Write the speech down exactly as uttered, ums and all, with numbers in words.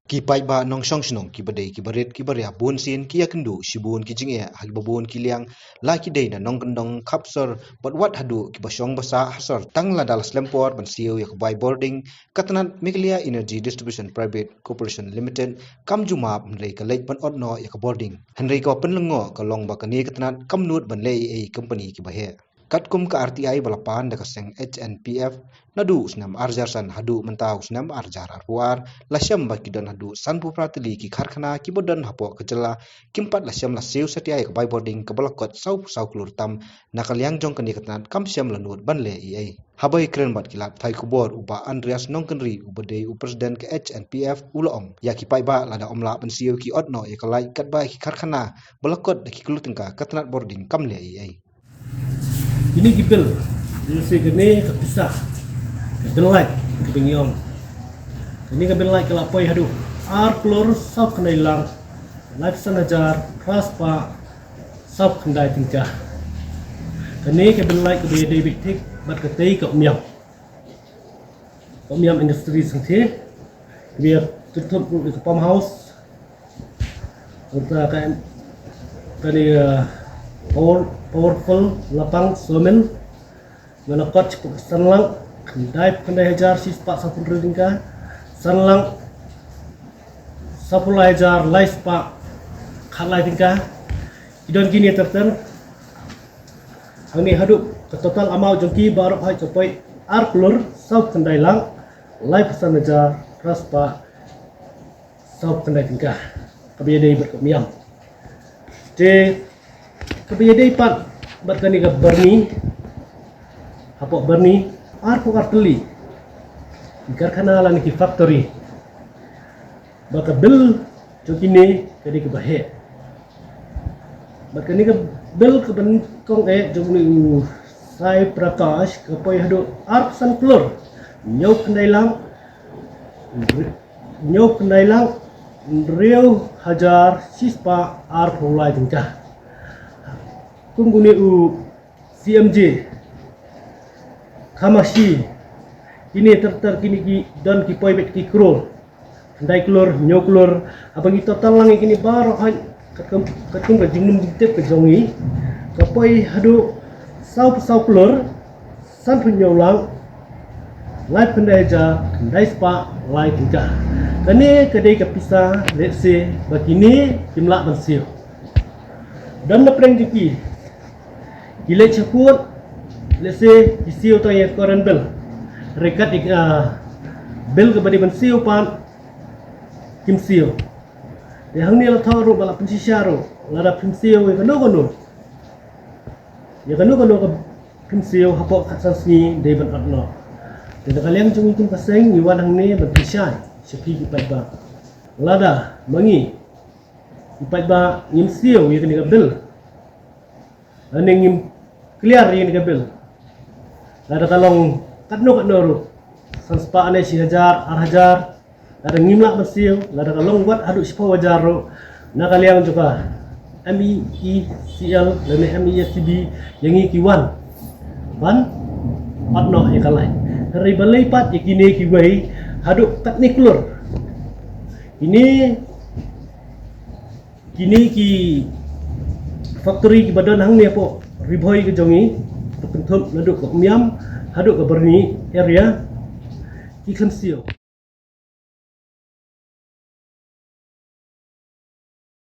Ki paidbah nongshong shnong kiba dei kiba rit kiba ria bun sien ki ïakynduh shibun ki jingeh ha kiba bun ki liang, la ki dei na nongkyndong khapsor bad wat haduh kiba shong ba sah ha sor. Tang lada la slem por ban siew ïa ka bai bording, ka tnat Meghalaya Energy Distribution Private Corporation Limited kam ju map hynrei ka leit ban ot noh ïa ka bording. Hynrei kaba pynlyngngoh ka long ba kane ka tnat kam nud ban leh ei ei company kiba heh. Katkum ka R T I ba la pan da ka seng H N P F, naduh u snem ar hajar san haduh mynta u snem ar hajar arphew ar, la shem ba ki don haduh sanphew phra tylli ki karkhana kiba don hapoh ka jylla, kim pat la shem la siew satia ïa ka bai bording kaba la kot sawphew saw klur tam. Na ka liang jong kane ka tnat kam shem la nud ban leh ei ei. Haba ïakren bad ki lad pathai khubor, u Bah Andreas Nongkynrih uba dei u president ka H N P F u la ong, ïa ki paidbah lada ym lah ban siew ki ot noh ïa ka light katba ïa ki karkhana ba la kot da ki klur tyngka, ka tnat bording kam leh ei ei. Kine ki bill, ïa se kane ka pisa, ka bill light, ka bill ïong. Kane ka bill light ka la poi haduh ar klur saw khyndai lak laiphew san hajar phra spah saw khyndai tyngka. Kane ka bill light kaba ïadei beit thik bad ka tei ka Umiam. Umiam Industries hangtei. Kaba ïa kynthup ruh ïa ka pump house. Kata ka, kane, uh, power, powerful lapang sawmill. Ba la kot shaphang san lak khyndai, khyndai hajar shi spah sawphew hynriew tyngka. San lak sawphew lai hajar lai spah khatlai tyngka. Ki don kine ter ter. Hangne haduh ka total amount jong ki baroh hi ka poi ar klur saw khyndai lak laiphew san hajar phra spah saw khyndai tyngka. Kaba ïadei bad ka Umiam. Te kaba ïadei pat bad kane ka Byrni, hapoh Byrni arphew ar tylli ki karkhana lane ki factory. Ba ka bill jong kine ka dei kaba heh. Bad kane ka bill kaba nyngkong eh jong une u Sai Prakash ka poi haduh arphew san klur hynñiew khyndai lak, hynñiew khyndai lak hynriew hajar shi spah arphew lai tyngka. Kum une u C M J, Khamashi, kine ter ter kine ki don ki poi beit ki klur. Khyndai klur, hynñiew klur, haba ngi total lang ïa kine baroh hi, katkum, katkum ka jinglum jingtip ka jong ngi, ka poi haduh sawphew saw klur sanphew hynñiew lak laiphew khyndai hajar khyndai spah lai tyngka. Kane ka dei ka pisa lehse ba kine kim lah ban siew. Don na pdeng jong ki, ki leit sha court, lehse ki siew tang ïa ka current bill. Hynrei kat ïa ka, ah, bill kaba dei ban siew pat kim siew. Te hangne la thoh ruh ba la pynshisha ruh, lada phim siew ïa kano kano, ïa kano kano ka phim siew hapoh khatsan sngi dei ban ot noh. Te na ka liang jong ngi kum ka seng ngi wan hangne ban pynshai sha phi ki paidbah. Lada ma ngi ki paidbah ngim siew ïa kane ka bill, lane ngim clear ïa kane ka bill, lada ka long katno katno ruh, san spah ne shi hajar, ar hajar, lada ngim lah ban siew, lada ka long wat haduh shiphew hajar ruh, na ka liang jong ka M E E C L lane M E E C B, ïa ngi ki wan ban ot noh ïa ka light. Hynrei balei pat ïa kine kiwei haduh katne klur? Kine, kine ki factory kiba don hangne hapoh Ri Bhoi ka jong ngi, ba kynthup naduh ka Umiam haduh ka Byrni area, ki khlem siew.